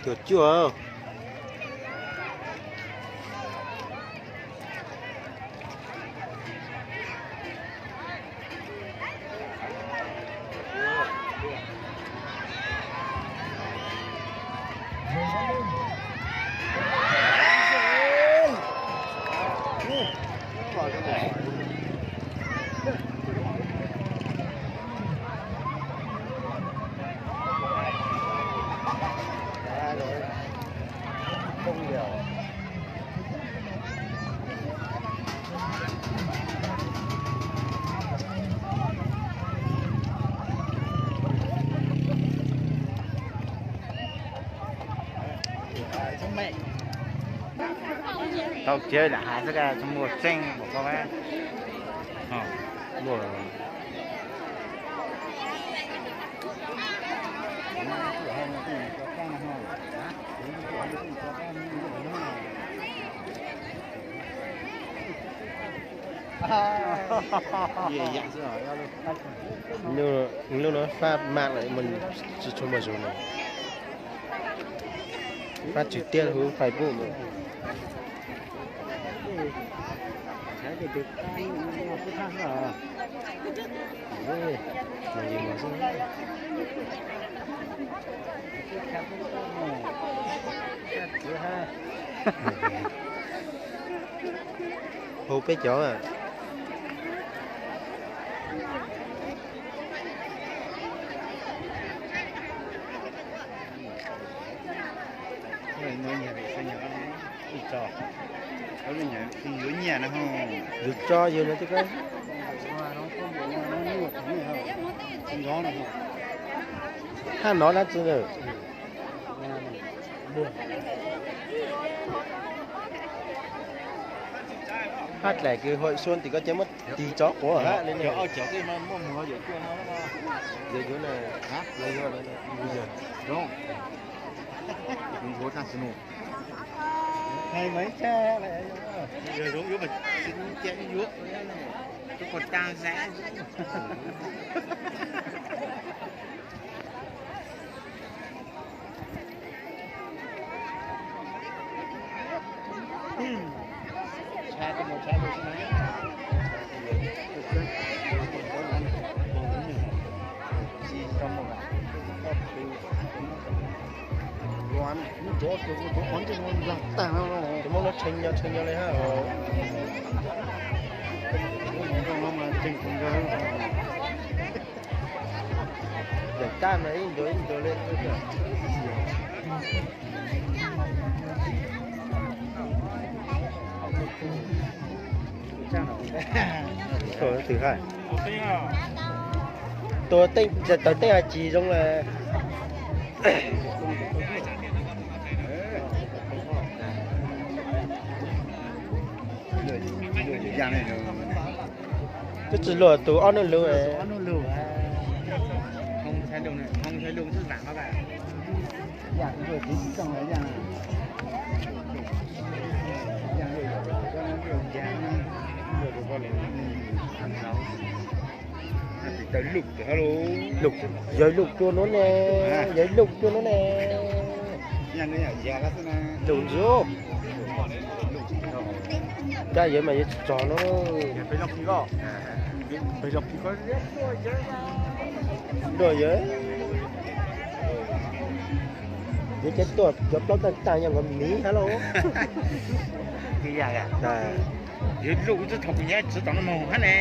Tuaj cuaj. Tau tiag lam hais xwb, tsis muaj tseeb npaum ko. Lub no fab maj lawm, tsis tshua muaj zog no. Fab tswv tiab huv Facebook no. Hu peb cov. Yus tso yus no tib ko. Hab no dlaab tsi na? Hab dlaim kws huam sua tim ko ces muab tig tsov quav hab li. Cov Hmoob no tshee nyo tshee nyo li hab. Daim tag mas ib ntus ib ntus li. Tua twg hais? Tua teeb, tawv teeb hais tsis zoo lawm. Twb tsis luag tus ob hnub lug. Lug, yog lug cua nuav ne, yog lug cua nuav ne. Lug ntxiv. Kab yawg mas yawg tsis txog no. Dua yawg, yawg cov tuaj cov plaub tag tag yog nkaus miv hab lauj. Yawg lug txog thaum kuv nyav tsis tau no moog hab ne.